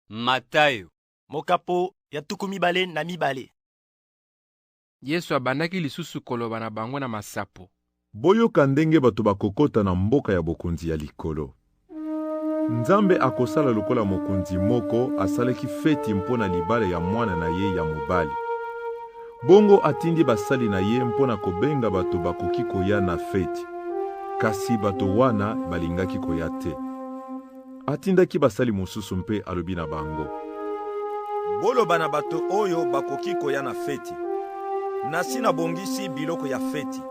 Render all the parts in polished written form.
Matayo. Mokapo ya 22. Yesu abandaki lisusu koloba na bango na masapo. Boyoka ndenge bato bakokota na mboka ya bokonzi ya likolo. Nzambe akosala lokola mokonzi moko asalaki feti mpo na libala ya mwana na ye ya mobali. Bongo atindi basali na ye mpo na kobenga bato bakoki koya na feti, kasi bato wana balingaki koya te. Atindaki basali mosusu mpe alobi na bango: Boloba na bato oyo bakoki koya na feti, nasi nabongisi biloko ya feti,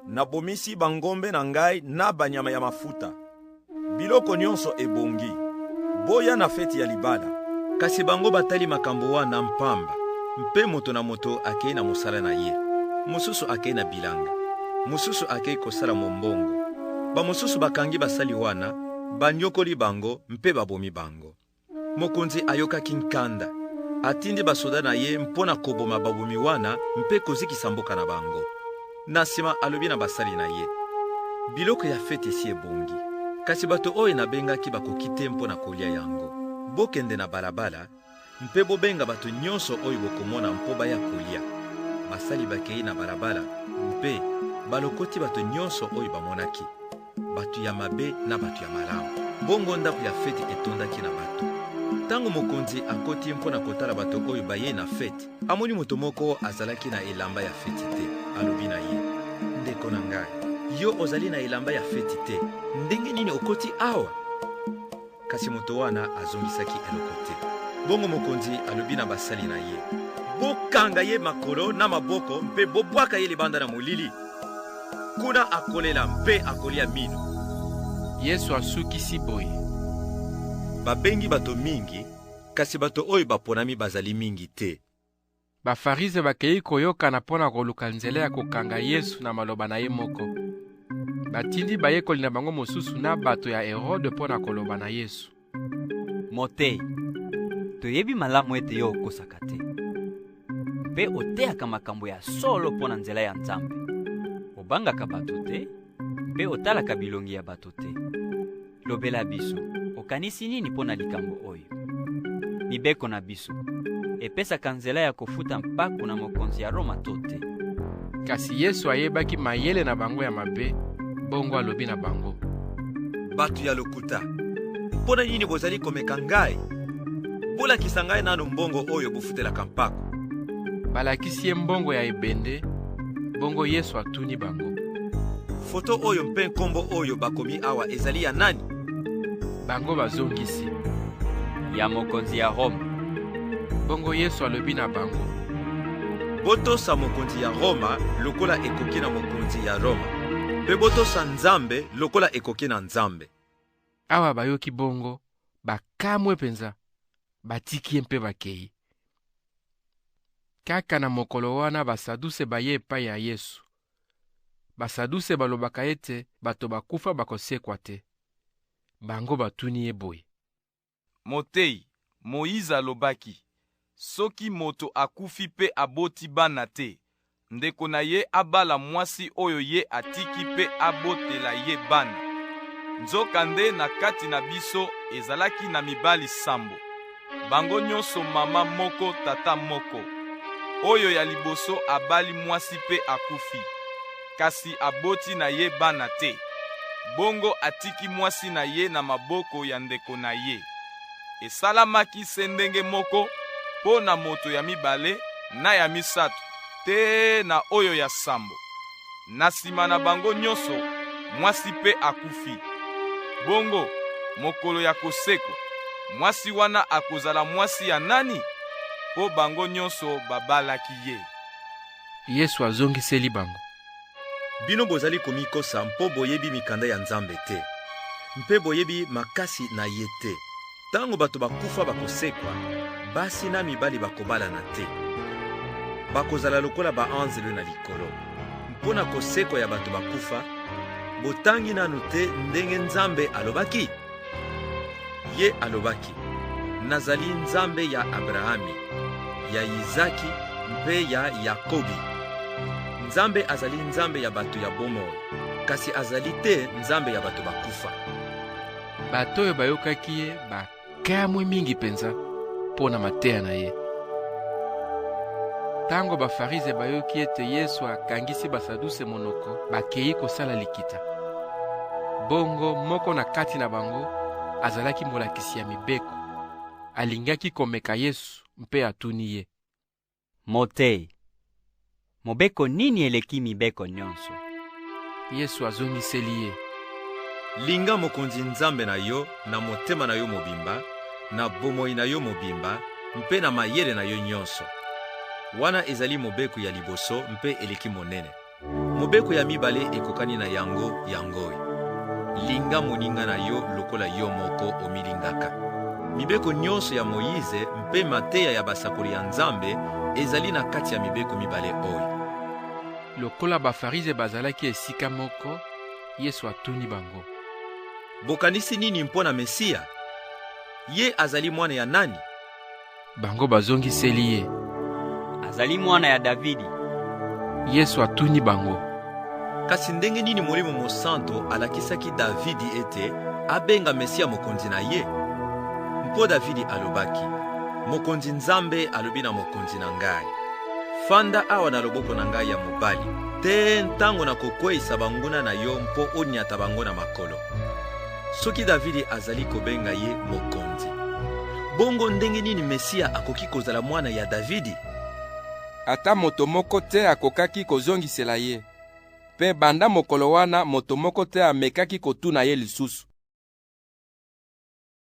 nabomisi bangombe na ngai na banyama ya mafuta, biloko nyonso ebongi, boya na feti ya libala. Kasi bango batali makambo wana mpamba, mpe moto na moto akei na mosala na ye. Mosusu akei na bilanga, mosusu akei kosala mombongo. Bamosusu bakangi basali wana, banyokoli bango mpe babomi bango. Mokonzi ayokaki nkanda, atindi basoda na ye mpo na koboma babomi wana mpe kozikisa mboka na bango. Na nsima alobi na basali na ye: Biloko ya feti esi ebongi, kasi bato oyo nabengaki bakoki te mpo na kolia yango. Bokende na balabala mpe bobenga bato nyonso oyo bokomona mpo baya kolia. Basali bakei na balabala mpe balokoti bato nyonso oyo bamonaki, bato ya mabe na bato ya malamu. Bongo ndako ya feti etondaki na bato. Ntango mokonzi akoti mpo na kotala bato oyo bayei na feti, amoni moto moko azalaki na elamba ya feti te. Alobi na ye: Ndeko na ngai, yo ozali na elamba ya feti te, ndenge nini okoti awa? Kasi moto wana azongisaki eloko te. Bongo mokonzi alobi na basali na ye: Bokanga ye makolo na maboko mpe bobwaka ye libanda na molili. Kuna akolela mpe akolia mino. Yesu asukisi boye: Babengi bato mingi, kasi bato oyo baponami bazali mingi te. Bafarize bakei koyokana mpo na koluka nzela ya kokanga Yesu na maloba na ye moko. Batindi bayekoli na bango mosusu na bato ya Erode mpo na koloba na Yesu: Moteyi, toyebi malamu ete yo okosaka te, mpe oteyaka makambo ya solo mpo na nzela ya Nzambe. Obangaka bato te, mpe otalaka bilongi ya bato te. Lobela biso, okanisi nini mpo na likambo oyo? Mibeko na biso epesaka nzela ya kofuta mpako na mokonzi ya Roma to te? Kasi Yesu ayebaki mayele na bango ya mabe, bongo alobi na bango: Bato ya lokuta, mpo na nini bozali komeka ngai? Bolakisa ngai nanu mbongo oyo bofutelaka mpako. Balakisi ye mbongo ya ebende, bongo Yesu atuni bango: Foto oyo mpe nkombo oyo bakomi awa ezali ya nani? Bango bazongisi: Ya mokonzi ya Roma. Bongo Yesu alobi na bango: Botosa mokonzi ya Roma lokola ekoki na mokonzi ya Roma, mpe botosa Nzambe lokola ekoki na Nzambe. Awa bayoki bongo, bakamwe mpenza, batiki ye mpe bakei. Kaka na mokolo wana Basaduse baye epai ya Yesu. Basaduse balobaka ete bato bakufa bakosekwa te. Bango batuni ye boye: Moteyi, Moize alobaki, soki moto akufi mpe aboti bana te, ndeko na ye abala mwasi oyo ye atiki mpe abotela ye bana. Nzokande na kati na biso ezalaki na mibali sambo, bango nyonso mama moko tata moko. Oyo ya liboso abali mwasi mpe akufi, kasi aboti na ye bana te. Bongo atiki mwasi na ye na maboko ya ndeko na ye. Esalamaki se ndenge moko mpo na moto ya mibale na ya misato te na oyo ya sambo. Na sima na bango nyonso mwasi mpe akufi. Bongo mokolo ya kosekwa, mwasi wana akozala mwasi ya nani? Mpo bango nyonso babalaki ye. Yesu azongiseli bango: Bino bozali komikosa mpo boyebi mikanda ya Nzambe te, mpe boyebi makasi na ye te. Tango bato bakufa bakosekwa, basi na mibali bakobalana te. Bakozala lokola ba-anzelu na likolo. Mpo na kosekwa ya bato bakufa, botangi nanu te ndenge Nzambe alobaki? Ye alobaki: Nazali Nzambe ya Abrahami, ya Izaki mpe ya Yakobi. Nzambe azali Nzambe ya bato ya bomoi, kasi azali te Nzambe ya bato bakufa. Bato oyo bayokaki ye bakamwaki. Bakamwi mingi mpenza mpo na mateya na ye. Ntango Bafarize bayoki ete Yesu akangisi Basaduse monoko, bakei kosala likita. Bongo moko na kati na bango azalaki molakisi ya mibeko, alingaki komeka Yesu mpe atuni ye. Moteyi, mobeko nini eleki mibeko nyonso? Yesu azongiseli ye. Linga Mokonzi Nzambe na yo na motema na yo mobimba, na bomoi na yo mobimba mpe na mayele na yo nyonso. Wana ezali mobeko ya liboso mpe eleki monene. Mobeko ya mibale ekokani na yango yango oyo: linga moninga na yo lokola yo moko omilingaka. Mibeko nyonso ya Moize mpe mateya ya basakoli ya Nzambe ezali na kati ya mibeko mibale oyo. Lokola Bafarize bazalaki esika moko, Yesu atuni bango. Bokanisi nini mpo na Mesia? Ye azali mwana ya nani? Bango bazongiseli ye. Azali mwana ya Davidi. Yesu atuni bango. Kasi ndenge nini Molimo Mosanto alakisaki Davidi ete abenga Mesia mokonzi na ye? Mpo Davidi alobaki, Mokonzi Nzambe alobi na mokonzi na ngai, Fanda awa na loboko na ngai ya mobali, tee ntango nakokweisa banguna na yo mpo onyata bango na makolo. Soki Davidi azali kobenga ye mokonzi, bongo ndenge nini Mesia akoki kozala mwana ya Davidi? Ata moto moko te akokaki kozongisela ye, mpe banda mokolo wana moto moko te amekaki kotuna ye lisusu.